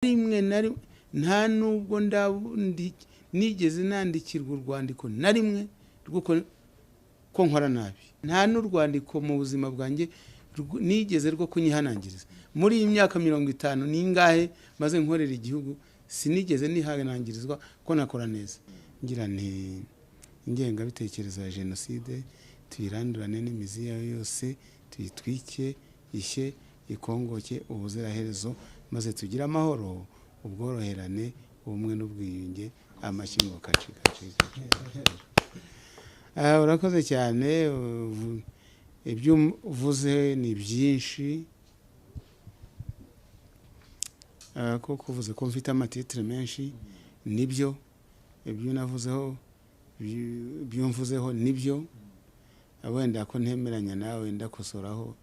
Rimwe na rimwe nta nubwo nigeze nandikirwa urwandiko na rimwe rw'uko ko nkora nabi, nta n'urwandiko mu buzima bwanjye nigeze rwo kunyihanangiriza. Muri iyi myaka 50 n'ingahe maze nkorera igihugu, sinigeze nihanangirizwa ko nakora neza. Ngira nti ingengabitekerezo ya jenoside tuyirandurane n'imizi yayo yose, tuyitwike, ishye, ikongoke ubuziraherezo, maze tugire amahoro, ubworoherane, ubumwe n'ubwiyunge. Amashyi ngo kaci kaci. Urakoze cyane, ibyo uvuze ni byinshi, kuko uvuze ko mfite amatitire menshi, nibyo ibyo navuzeho, ibyo mvuzeho nibyo. Wenda ko ntemeranya nawe ndakosoraho,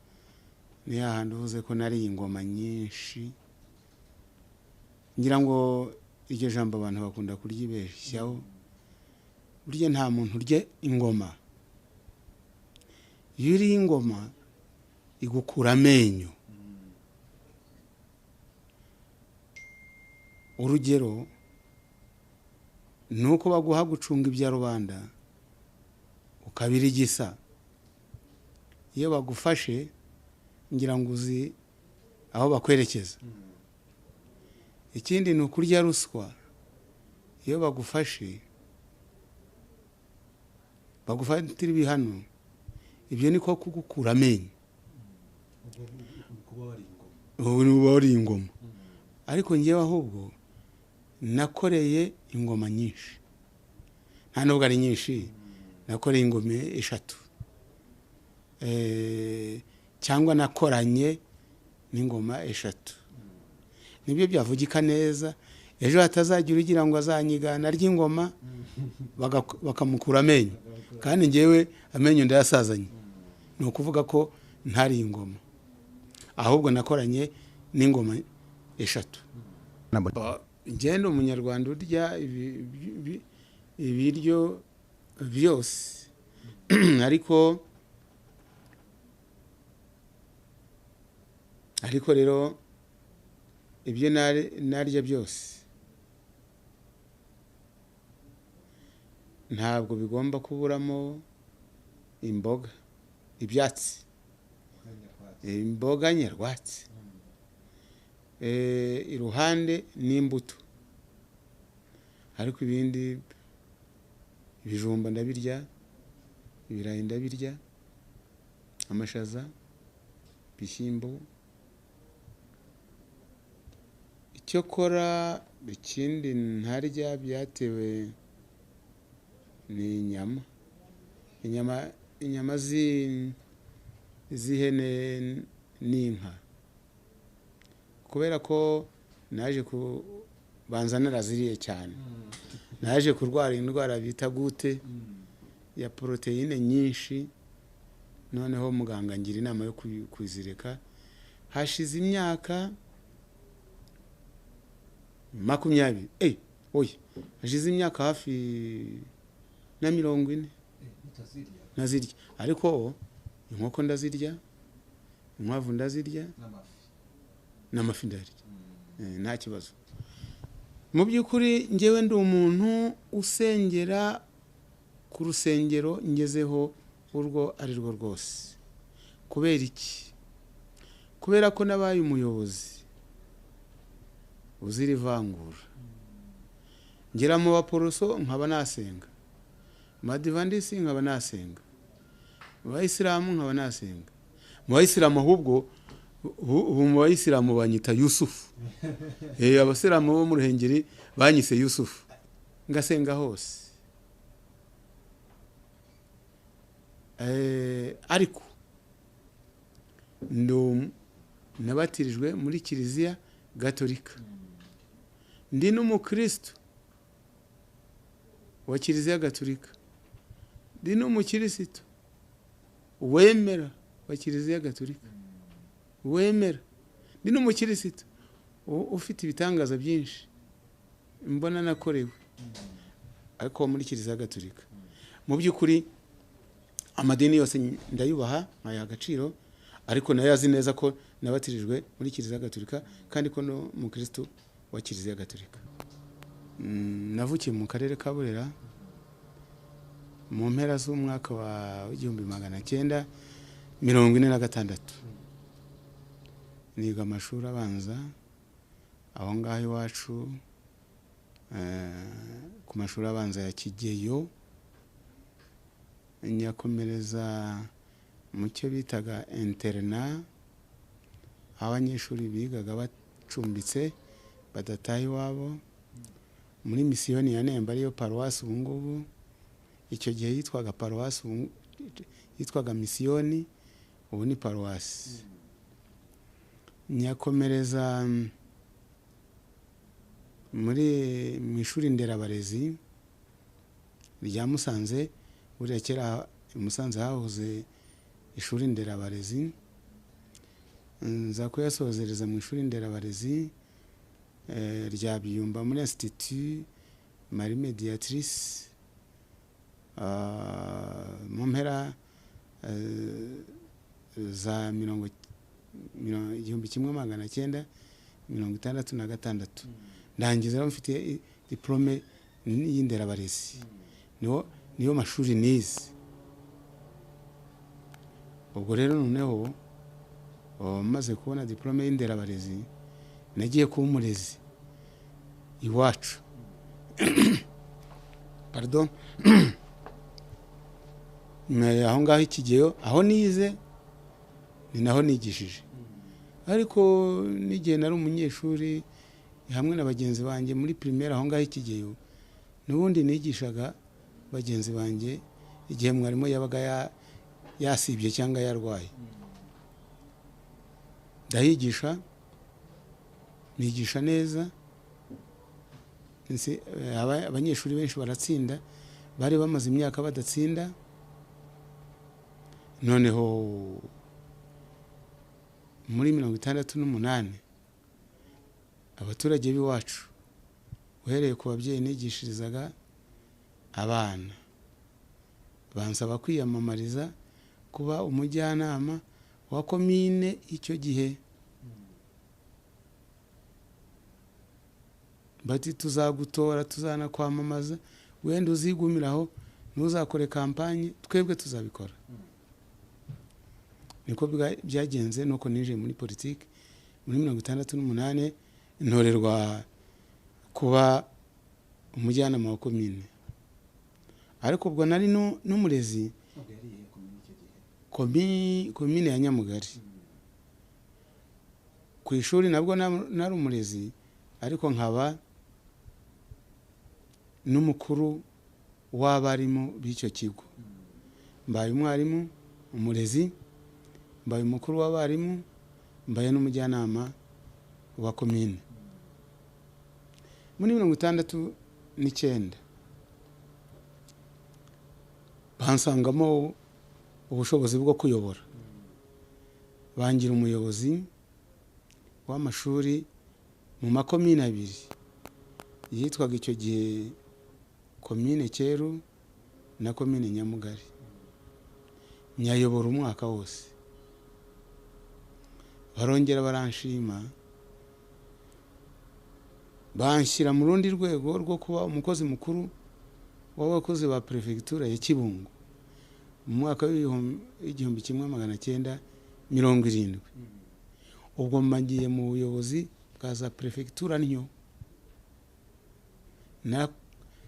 ni hahandi uvuze ko nari ingoma nyinshi. Ngira ngo iryo jambo abantu bakunda kuryibeshyaho. Burya nta muntu urya ingoma. Iyo uriye ingoma igukura amenyo. Urugero nuko baguha gucunga ibya rubanda ukabirigisa. Iyo bagufashe ngira ngo uzi aho bakwerekeza. Ikindi ni ukurya ruswa. Iyo bagufashe bagufatira ibihano, ibyo niko kugukura amenyo. Ubu wari ingoma. Ariko ngewe ahubwo nakoreye ingoma nyinshi, nta nubwo ari nyinshi, nakoreye ingoma 3, cyangwa nakoranye n'ingoma 3. Nibyo byavugika neza, ejo hatazagira ugira ngo azanyigana ry'ingoma bakamukura amenyo, kandi ngewe amenyo ndayasazanye. Ni ukuvuga ko ntari ingoma, ahubwo nakoranye n'ingoma 3. Ngende umunyarwanda urya ibiryo byose, ariko rero ibyo narya byose ntabwo bigomba kuburamo imboga, ibyatsi, imboga nyarwatsi, iruhande n'imbuto. Ariko ibindi, ibijumba ndabirya, ibirayi ndabirya, amashaza, ibishyimbo. Icyokora ikindi ntarya byatewe ni inyama, inyama z'ihene n'inka, kubera ko naje kubanza naraziriye cyane. Naje kurwara indwara bita gute ya poroteyine nyinshi, noneho muganga ngira inama yo kuzireka. Hashize imyaka 20, oya, hashize imyaka hafi na 40 nazirya. Ariko inkoko ndazirya, inkwavu ndazirya, n'amafi ndarya, nta kibazo. Mu by'ukuri ngewe ndi umuntu usengera ku rusengero ngezeho urwo ari rwo rwose. Kubera iki? Kubera ko nabaye umuyobozi uzira ivangura. Ngera mu baporoso nkaba nasenga, mu badivandisi nkaba nasenga, mu bayisilamu nkaba nasenga. Mu bayisilamu ahubwo ubu mu bayisilamu banyita Yusufu. Abasilamu bo mu Ruhengeri banyise Yusufu. Ngasenga hose. Ariko nabatirijwe muri Kiliziya Gatolika, ndi n'umukristo wa Kiliziya Gatolika, ndi n'umukristo wemera wa Kiliziya Gatolika, wemera, ndi n'umukristo ufite ibitangaza byinshi mbona nakorewe ariko muri Kiliziya Gatolika. Mu by'ukuri amadini yose ndayubaha, nkayaha agaciro, ariko nayo azi neza ko nabatirijwe muri Kiliziya Gatolika kandi ko no mukristo wa Kiliziya Gatolika. Navukiye mu karere ka Burera mu mpera z'umwaka wa 1946. Niga amashuri abanza aho ngaho iwacu, ku mashuri abanza ya Kigeyo, nyakomereza mu cyo bitaga interna, aho abanyeshuri bigaga bacumbitse badataha iwabo, muri misiyoni ya Nemba ariyo paruwasi ubu ngubu. Icyo gihe yitwaga paruwasi, yitwaga misiyoni, ubu ni paruwasi. Nyakomereza muri mu ishuri nderabarezi rya Musanze. Buriya kera i Musanze hahoze ishuri nderabarezi, nza kuyasozereza mu ishuri nderabarezi rya Byumba muri Institut Marie Mediatrice, mu mpera za 1966. Ndangiza mfite diplome y'inderabarezi, niyo mashuri nize. Ubwo rero noneho maze kubona diplome y'inderabarezi, nagiye kuba umurezi iwacu. Pardon. Aho ngaho Ikigeyo aho nize ni naho nigishije, ariko n'igihe nari umunyeshuri hamwe na bagenzi banjye muri primaire aho ngaho Ikigeyo, n'ubundi nigishaga bagenzi banjye igihe mwarimu yabaga yasibye cyangwa yarwaye. Ndahigisha, nigisha neza, abanyeshuri benshi baratsinda, bari bamaze imyaka badatsinda. Noneho muri 68 abaturage b'iwacu, uhereye ku babyeyi nigishirizaga abana, bansaba kwiyamamariza kuba umujyanama wa komine icyo gihe. Bati tuzagutora, tuzanakwamamaza, wenda uzigumiraho, ntuzakore kampanye, twebwe tuzabikora. Niko byagenze, nuko ninjiye muri politiki muri 68, ntorerwa kuba umujyanama wa komine. Ariko ubwo nari n'umurezi komine ya Nyamugari. Ku ishuri nabwo nari umurezi, ariko nkaba n'umukuru w'abarimu b'icyo kigo. Mbaye umwarimu, umurezi, mbaye umukuru w'abarimu, mbaye n'umujyanama wa komine. Muri 69 bansangamo ubushobozi bwo kuyobora, bangira umuyobozi w'amashuri mu makomine abiri yitwaga icyo gihe komine Cyeru na komine Nyamugari. Nyayobora umwaka wose. Barongera baranshima, banshyira mu rundi rwego rwo kuba umukozi mukuru w'abakozi ba prefecture ya Kibungo mu mwaka w'1970. Ubwo mbagiye mu buyobozi bwa za prefecture ntyo. Na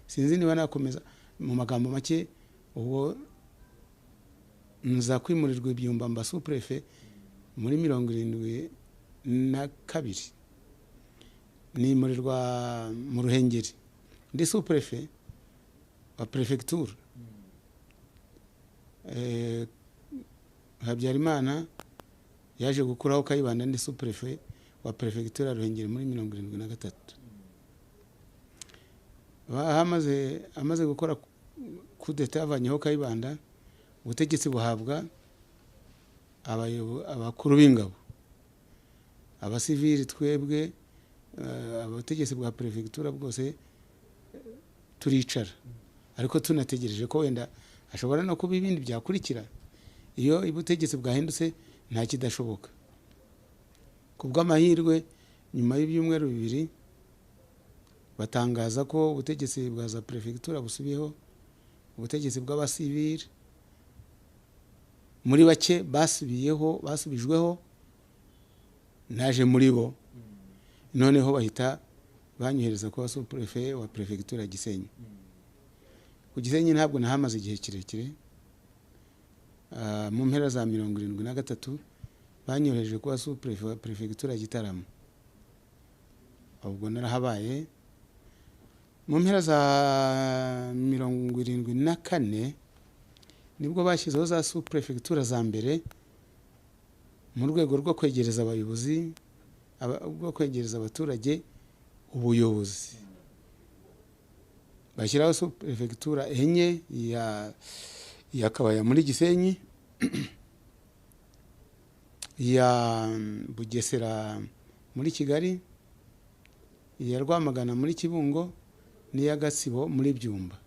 sinzi niba nakomeza mu magambo make. Ubwo nza kwimurirwa ibyumba mba sous-préfet muri 72, nimurirwa mu Ruhengeri ndi sous-préfet wa prefecture. Habyarimana yaje gukuraho Kayibanda ndi sous-préfet wa prefecture ya Ruhengeri muri 73. Amaze gukora coup d'etat avanyeho Kayibanda, ubutegetsi buhabwa abakuru b'ingabo, abasivili twebwe abategetsi bwa prefecture bwose turicara, ariko tunategereje ko wenda ashobora no kuba ibindi byakurikira. Iyo ubutegetsi bwahindutse nta kidashoboka. Kubw'amahirwe nyuma y'ibyumweru bibiri Batangaza ko ubutegetsi bwa za perefegitura busubiyeho, ubutegetsi bw'abasivili muri bake basubiyeho, basubijweho, naje muri bo. Noneho bahita banyohereza kuba sous-préfet wa perefegitura ya Gisenyi. Ku Gisenyi ntabwo nahamaze igihe kirekire. Mu mpera za 73 banyohereje kuba sous-préfet wa perefegitura ya Gitarama. Ubwo narahabaye. Mu mpera za 74 nibwo bashyizeho za sous-préfecture za mbere mu rwego rwo kwegereza abayobozi, rwo kwegereza abaturage ubuyobozi. Bashyiraho sous-préfecture 4 ya Kabaya muri Gisenyi, ya Bugesera muri Kigali, iya Rwamagana muri Kibungo n'iya Gatsibo muri Byumba.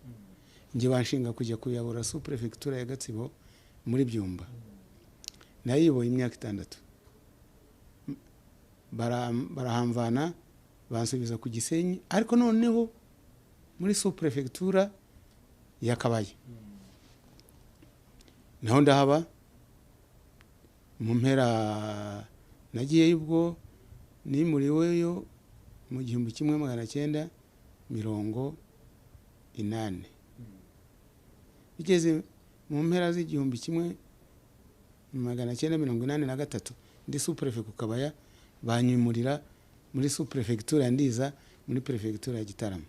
Njye banshinga kujya kuyobora sous-préfecture ya Gatsibo muri Byumba. Nayiyoboye imyaka 6. Barahamvana bansubiza ku Gisenyi, ariko noneho muri sous-préfecture ya Kabaya. Naho ndahaba. Mu mpera nagiyeyo ubwo nimuriweyo mu 1980. Bigeze mu mpera z'1983 ndi sous-préfet ku Kabaya, banyimurira muri sous-préfecture ya Ndiza muri préfecture ya Gitarama.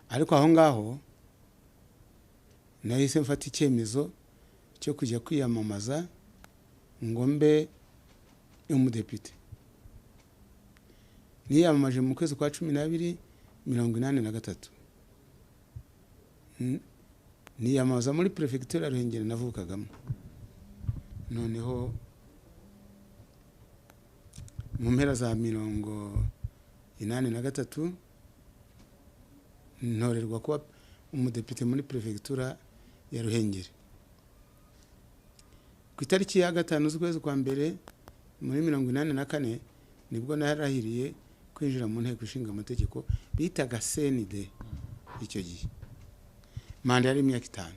Ariko aho ngaho nahise mfata icyemezo cyo kujya kwiyamamaza ngo mbe umudepite. Niyamamaje mu kwezi kwa 12 83. Niyamamaza muri prefecture ya Ruhengeri navukagamo. Noneho mu mpera za 83 ntorerwa kuba umudepite muri prefecture ya Ruhengeri. Ku itariki ya 5 z'ukwezi kwa mbere muri 84 nibwo narahiriye kwinjira mu nteko ishinga amategeko bitaga CND icyo gihe. Manda yari imyaka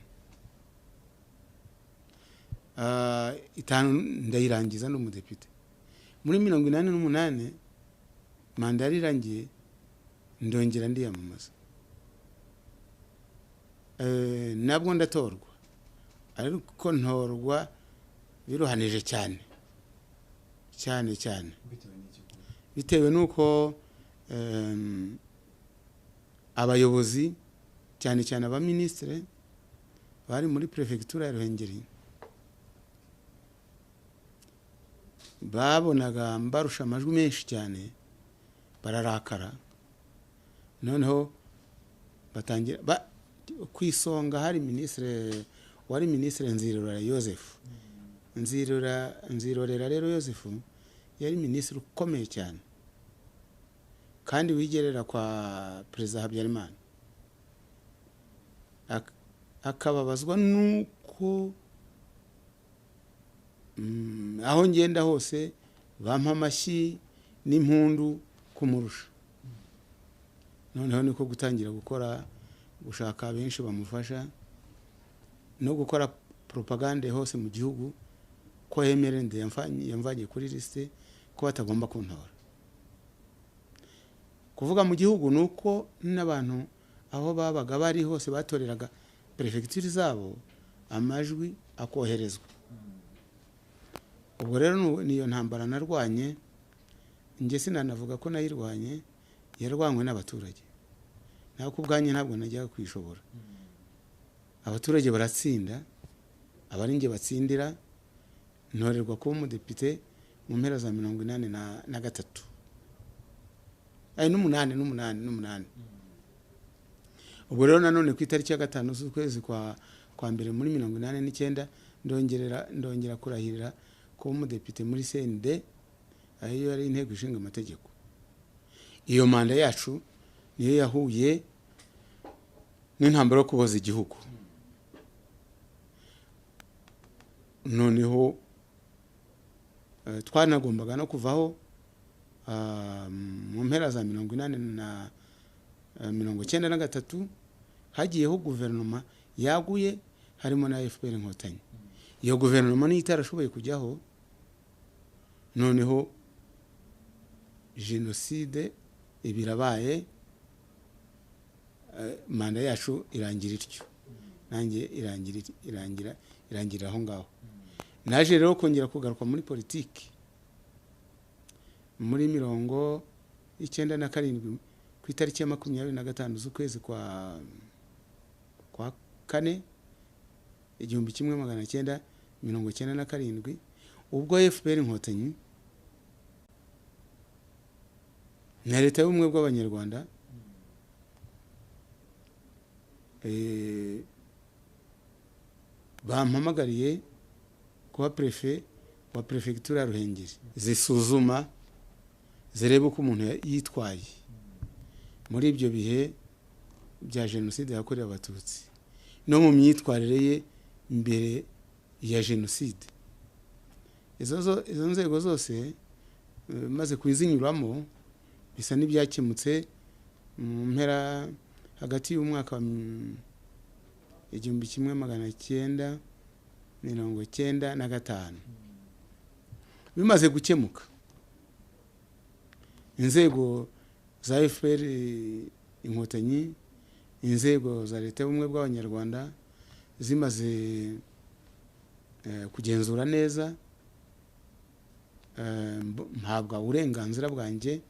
5. 5 ndayirangiza n'umudepite. Muri 88 manda yari irangiye, ndongera ndiyamamaza. Nabwo ndatorwa, ariko ntorwa biruhanije cyane cyane cyane, bitewe nuko abayobozi cyane cyane abaministre bari muri prefecture ya Ruhengeri babonaga mbarusha amajwi menshi cyane, bararakara. Noneho batangira kwisonga hari ministre wari ministre Nzirorera Joseph. Nzirorera rero Joseph yari ministre ukomeye cyane kandi wigerera kwa Perezida Habyarimana. Akababazwa nuko aho ngenda hose bampa amashyi n'impundu kumurusha. Noneho niko gutangira gukora, gushaka benshi bamufasha no gukora propagande hose mu gihugu ko MRND yamvanye kuri liste ko batagomba kuntora. Kuvuga mu gihugu nuko n'abantu aho babaga bari hose batoreraga prefecture zabo amajwi akoherezwa. Ubwo rero niyo ntambara narwanye, nge sinanavuga ko nayirwanye, yarwanywe n'abaturage. Naho kubwanye ntabwo najyaga kwishobora. Abaturage baratsinda, abari nge batsindira, ntorerwa kuba umudepite mu mpera za 83. Ay n'umunani. Ubwo rero nanone ku itariki ya 5 z'ukwezi kwa mbere muri 89 ndongera kurahirira kuba umudepite muri CND, ayo yari inteko ishinga amategeko. Iyo manda yacu niyo yahuye n'intambara yo kuboza igihugu. Noneho twanagombaga no kuvaho Mu mpera za 80 na 93 hagiyeho guverinoma yaguye harimo na FPR Inkotanyi. Iyo guverinoma niyo itarashoboye kujyaho, noneho jenoside ibirabaye, manda yacu irangira ityo, nanjye irangira aho ngaho. Naje rero kongera kugaruka muri politiki muri 97 ku itariki ya 25 z'ukwezi kwa kane 1997, ubwo FPR Inkotanyi na leta y'ubumwe bw'Abanyarwanda bampamagariye kuba prefe wa prefecture ya Ruhengeri, zisuzuma zirebe uko umuntu yitwaye muri ibyo bihe bya jenoside yakorewe Abatutsi no mu myitwarire ye mbere ya jenoside. Izo nzego zose maze kuzinyuramo bisa n'ibyakemutse mu mpera hagati y'umwaka wa 1995. Bimaze gukemuka, inzego za FPR Inkotanyi, inzego za leta y'ubumwe bw'Abanyarwanda zimaze kugenzura neza, mpabwa uburenganzira bwanjye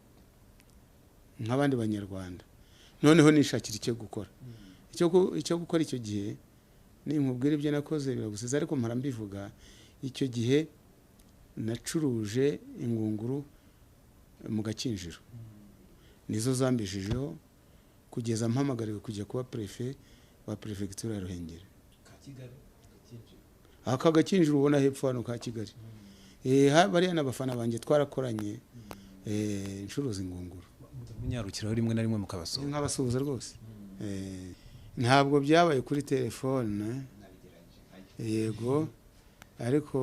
nk'abandi Banyarwanda. Noneho nishakira icyo gukora. Icyo gukora icyo gihe ninkubwira ibyo nakoze biragusiza, ariko mpora mbivuga. Icyo gihe nacuruje ingunguru mu Gakinjiro, nizo zambeshejeho kugeza mpamagariwe kujya kuba prefe wa prefecture ya Ruhengeri. Aka Gakinjiro ubona hepfo hano ka Kigali. Bariya n'abafana banjye twarakoranye, ncuruza ingunguru. Munyarukiraho rimwe na rimwe mukabasuhuza? Nkabasuhuza rwose. Ntabwo byabaye kuri telefone, yego, ariko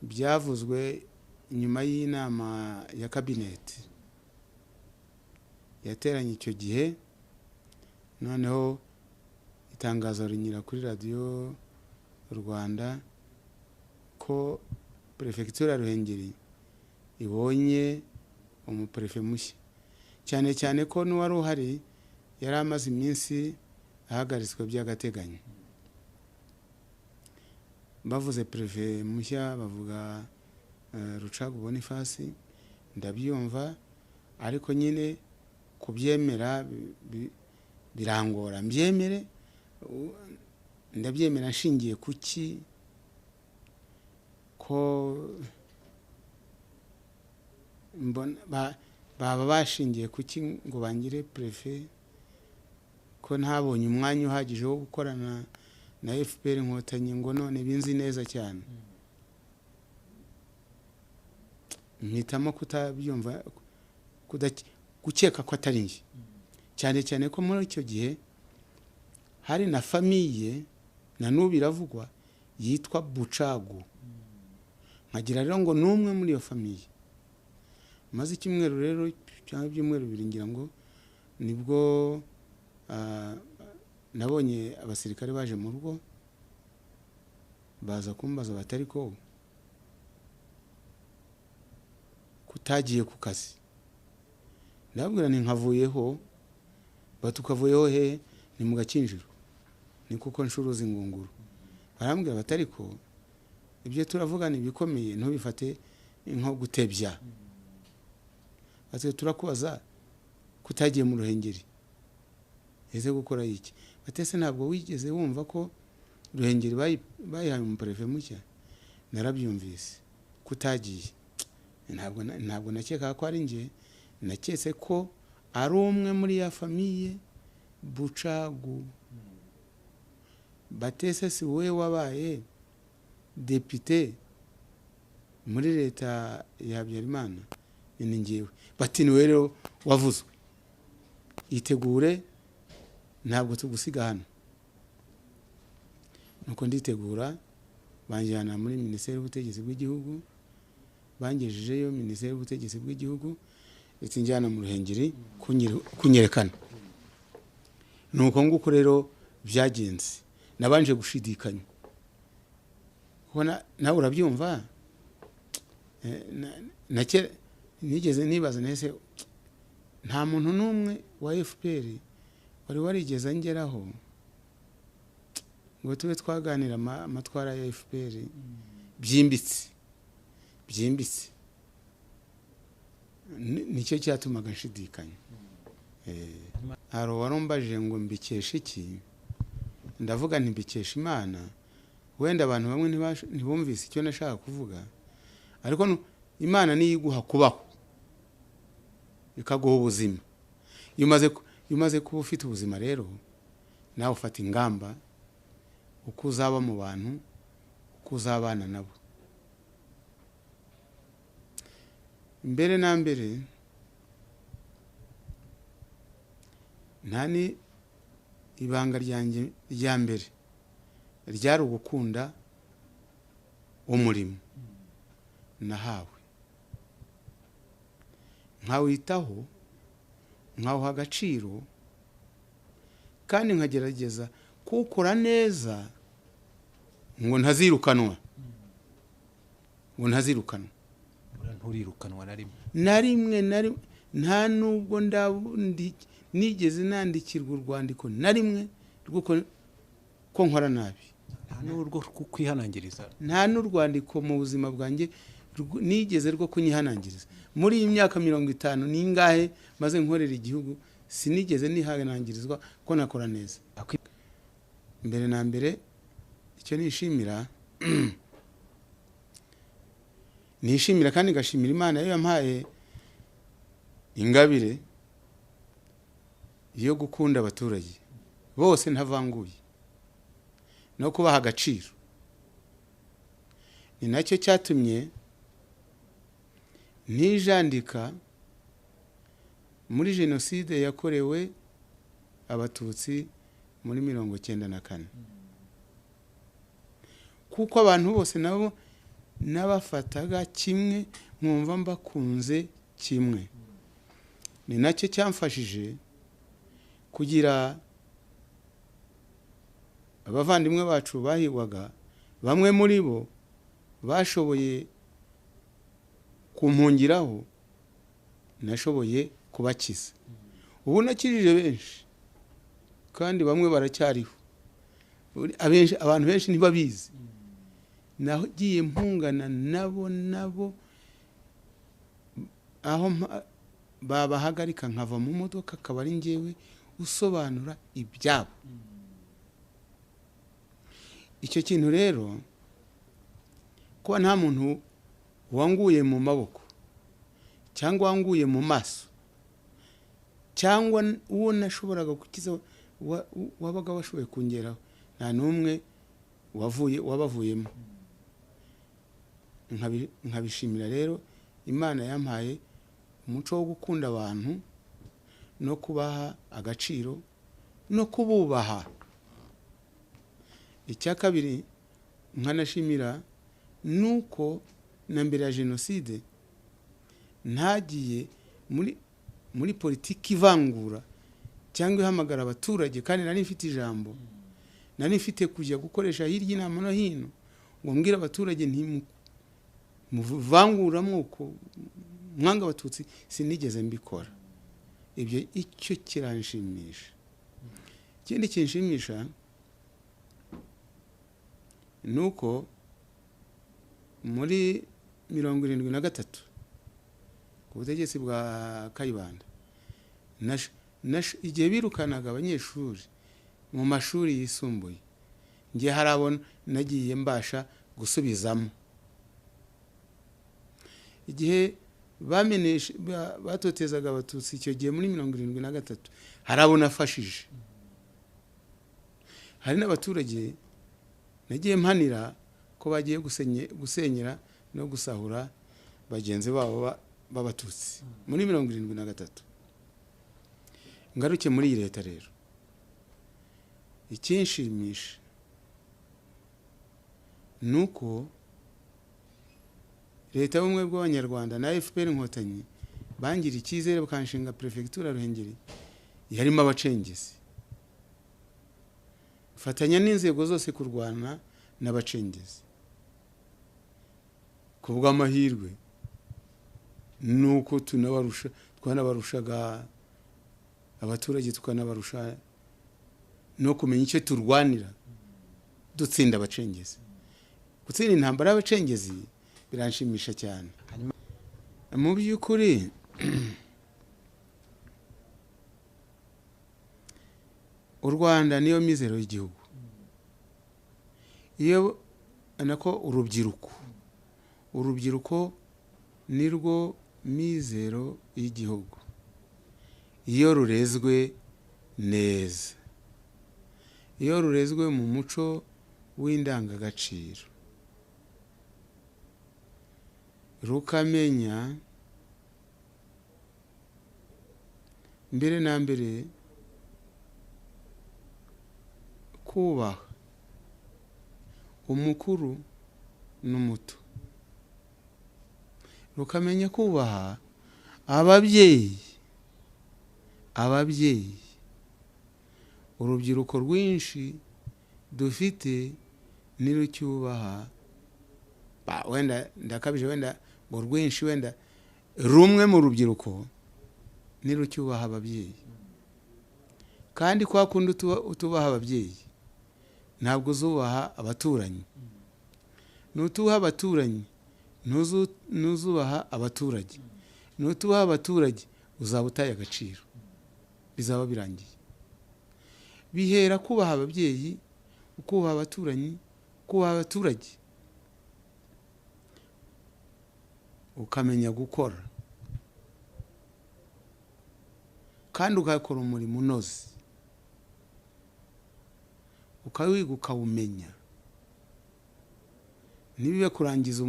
byavuzwe nyuma y'inama ya kabineti yateranye icyo gihe. Noneho itangazo rinyura kuri radiyo Rwanda ko prefecture ya Ruhengeri ibonye umuprefe mushya, cyane cyane ko n'uwari uhari yari amaze iminsi ahagaritswe by'agateganyo. Bavuze prefe mushya bavuga Rucagu Boniface, ndabyumva, ariko nyine kubyemera birangora. Mbyemere, ndabyemera nshingiye kuki ko mbona baba bashingiye kuki ngo bangire prefe, ko ntabonye umwanya uhagije wo gukorana na FPR Inkotanyi ngo none binzi neza cyane. Mpitamo kutabyumva, gukeka ko atari njye, cyane cyane ko muri icyo gihe hari na famiye na n'ubu iravugwa yitwa Bucagu. Nkagira rero ngo n'umwe muri iyo famiye. Maze icyumweru rero cyangwa ibyumweru bibiri ngira ngo nibwo nabonye abasirikare baje mu rugo baza kumbaza batari ko kutagiye ku kazi. Ndababwira nti nkavuyeho, batukavuyeho he? Ni mu Gakinjiro, ni kuko ncuruza ingunguru. Barambwira batari ko ibyo turavuga ni bikomeye, ntubifate nko gutebya. Ati turakubaza kutagiye mu Ruhengeri ese gukora iki? Batese ntabwo wigeze wumva ko Ruhengeri bayihaye umuprefe mushya? Narabyumvise kutagiye. Ntabwo nakeka ko ari nje, naketse ko ari umwe muri ya famiye Bucagu. Batese si wowe wabaye depite muri leta ya Habyarimana? Ni ngewe. Bati ni wowe rero wavuzwe, itegure, ntabwo tugusiga hano. Nuko nditegura, banjyana muri Minisiteri y'Ubutegetsi bw'Igihugu, Bangejejeyo Minisiteri y'Ubutegetsi bw'Igihugu ndetse njyana mu Ruhengeri kunyerekana. Nuko nguko rero byagenze, nabanje gushidikanya. Ubona nawe urabyumva, nigeze nibaza nese nta muntu n'umwe wa FPR wari warigeze angeraho ngo tube twaganira amatwara ya FPR byimbitse. Nicyo cyatumaga nshidikanya. Hari uwarumbajije ngo mbikesha iki, ndavuga nti mbikesha Imana. Wenda abantu bamwe ntibumvise icyo nashaka kuvuga, ariko Imana niyo iguha kubaho, ikaguha ubuzima. Iyo umaze kuba ufite ubuzima rero, nawe ufata ingamba uko uzaba mu bantu, uko uzabana nabo. Mbere na mbere ntani ibanga ryanjye rya mbere ryari ugukunda umurimo nahawe, nkawitaho, nkawuha agaciro, kandi nkagerageza kuwukora neza ngo ntazirukanwa. Nturirukanwa na rimwe? Nta nubwo nigeze nandikirwa urwandiko na rimwe rw'uko ko nkora nabi. Nta n'urwo kwihanangiriza? Nta n'urwandiko mu buzima bwanjye nigeze rwo kunyihanangiriza. Muri iyi myaka 50 n'ingahe maze nkorera igihugu, sinigeze nihanangirizwa ko nakora neza. Mbere na mbere icyo nishimira kandi ngashimira Imana yo yampaye ingabire yo gukunda abaturage bose ntavanguye no kubaha agaciro. Ni nacyo cyatumye ntijandika muri jenoside yakorewe Abatutsi muri 94, kuko abantu bose nabo nabafataga kimwe, nkumva mbakunze kimwe. Ni nacyo cyamfashije kugira abavandimwe bacu bahigwaga, bamwe muri bo bashoboye kumpungiraho, nashoboye kubakiza. Ubu nakijije benshi kandi bamwe baracyariho, abantu benshi ntibabizi. Nagiye mpungana nabo aho babahagarika nkava mu modoka, akaba ari njyewe usobanura ibyabo. Icyo kintu rero, kuba nta muntu wanguye mu maboko cyangwa wanguye mu maso, cyangwa uwo nashoboraga gukiza wabaga washoboye kungeraho, nta n'umwe wabavuyemo. Nkabishimira rero Imana yampaye umuco wo gukunda abantu no kubaha agaciro no kububaha. Icya kabiri nkanashimira nuko na mbere ya jenoside ntagiye muri politiki ivangura cyangwa ihamagara abaturage, kandi nari mfite ijambo, nari mfite kujya gukoresha hirya inama no hino ngo mbwire abaturage nti muvangura mwuko mwanga Abatutsi, sinigeze mbikora. Ibyo icyo kiranshimisha. Ikindi kinshimisha nuko muri 73 ku butegetsi bwa Kayibanda, igihe birukanaga abanyeshuri mu mashuri yisumbuye, ngiye harabona nagiye mbasha gusubizamo. Igihe batotezaga Abatutsi icyo gihe muri 73, harabona afashije. Hari n'abaturage nagiye mpanira ko bagiye gusenyera no gusahura bagenzi babo b'Abatutsi muri 73. Ngaruke muri iyi leta rero, ikinshimisha nuko Leta y'ubumwe bw'Abanyarwanda na FPR Inkotanyi bangira icyizere bakanshinga perefegitura Ruhengeri yarimo abacengezi, fatanya n'inzego zose kurwana n'abacengezi. Ku bw'amahirwe nuko tunabarusha, twanabarushaga abaturage, tukanabarusha no kumenya icyo turwanira, dutsinda abacengezi. Gutsinda intambara y'abacengezi biranshimisha cyane. Mu by'ukuri u Rwanda niyo mizero y'igihugu. Iyo nako urubyiruko nirwo mizero y'igihugu. Iyo rurezwe neza, iyo rurezwe mu muco w'indangagaciro, rukamenya mbere na mbere kubaha umukuru n'umuto, rukamenya kubaha ababyeyi. Urubyiruko rwinshi dufite nirucyubaha, wenda ndakabije, wenda ngo rwinshi, wenda rumwe mu rubyiruko nirucyubaha ababyeyi. Kandi kwa kundi utubaha ababyeyi ntabwo uzubaha abaturanyi, nutubaha abaturanyi ntuzubaha abaturage, nutubaha abaturage uzaba utaye agaciro, bizaba birangiye. Bihera kubaha ababyeyi, kubaha abaturanyi, kubaha abaturage, ukamenya gukora kandi ugakora umurimo unoze, ukawiga ukawumenya. Ntibibe kurangiza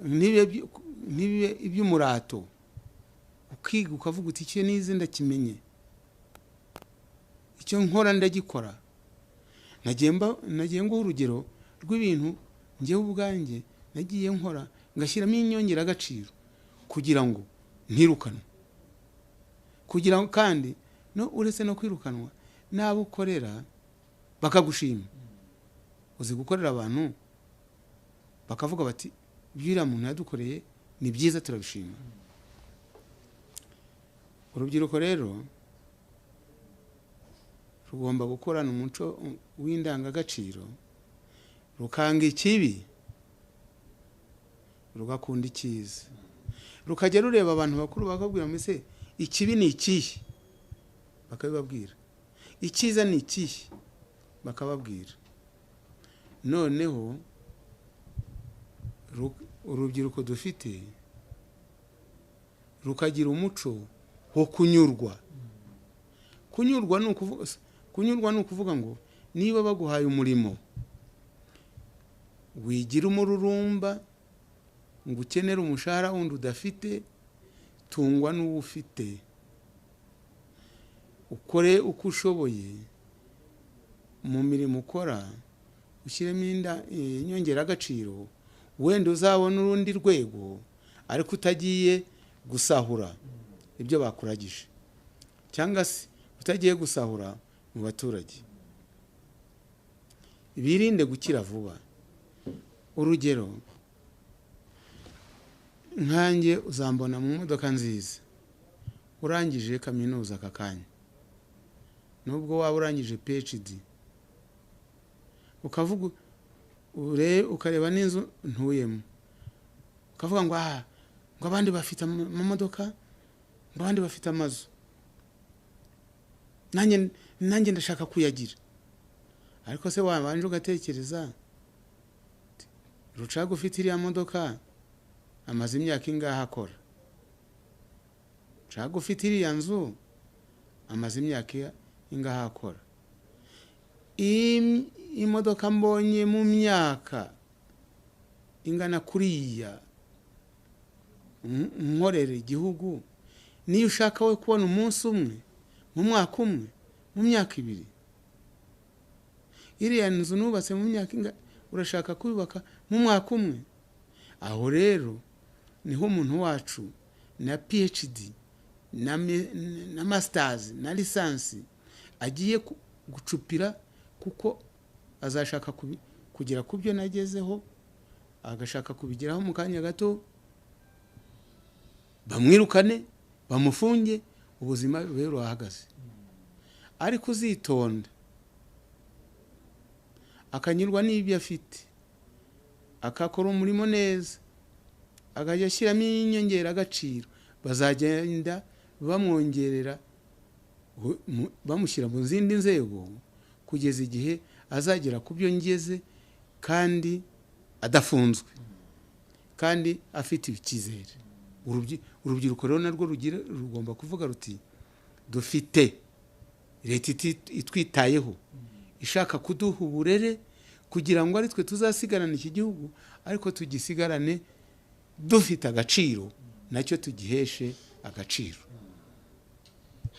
ntibibe iby'umurato, ukiga ukavuga uti icyo nize ndakimenye, icyo nkora ndagikora. Nagiye nguha urugero rw'ibintu njyewe ubwanjye nagiye nkora ngashyiramo inyongeragaciro kugira ngo ntirukanwe, kugira ngo kandi no uretse no kwirukanwa n'abo ukorera bakagushima. Uzi gukorera abantu bakavuga bati ibyo uriya muntu yadukoreye ni byiza, turabishima. Urubyiruko rero rugomba gukorana umuco w'indangagaciro, rukanga ikibi rugakunda icyiza, rukajya rureba abantu bakuru bakabwira mbese ikibi ni ikihe, bakabibabwira, icyiza ni ikihe, bakababwira. Noneho urubyiruko dufite rukagira umuco wo kunyurwa. Kunyurwa ni ukuvuga ngo niba baguhaye umurimo wigira umururumba ngo ukenere umushahara wundi udafite, tungwa n'uwo ufite, ukore uko ushoboye mu mirimo ukora, ushyiremo inyongeragaciro, wenda uzabona urundi rwego ariko utagiye gusahura ibyo bakuragije, cyangwa se utagiye gusahura mu baturage. Birinde gukira vuba. Urugero nkanjye uzambona mu modoka nziza urangije kaminuza aka kanya, nubwo waba urangije PhD, ukavuga ukareba n'inzu ntuyemo, ukavuga ngo aha ngo abandi bafite amamodoka, ngo abandi bafite amazu, nanjye ndashaka kuyagira. Ariko se wabanje ugatekereza, Rucagu ufite iriya modoka amaze imyaka ingahe akora, Rucagu ufite iriya nzu amaze imyaka ingahe akora, imodoka mbonye mu myaka ingana kuriya nkorera igihugu, niyo ushaka we kubona umunsi umwe, mu mwaka umwe, mu myaka ibiri, iriya nzu nubatse mu myaka ingahe urashaka kubaka mu mwaka umwe? Aho rero niho umuntu wacu na PhD na masters na lisansi agiye gucupira, kuko azashaka kugera ku byo nagezeho, agashaka kubigeraho mu kanya gato, bamwirukane, bamufunge, ubuzima bube burahagaze. Ariko uzitonda akanyurwa n'ibyo afite, akakora umurimo neza, akajya ashyiramo inyongeragaciro, bazagenda bamwongerera, bamushyira mu zindi nzego kugeza igihe azagera ku byo ngeze, kandi adafunzwe, kandi afite icyizere. Urubyiruko rero narwo rugomba kuvuga ruti dufite leta itwitayeho, ishaka kuduha uburere kugira ngo ari twe tuzasigarane iki gihugu, ariko tugisigarane dufite agaciro, nacyo tugiheshe agaciro.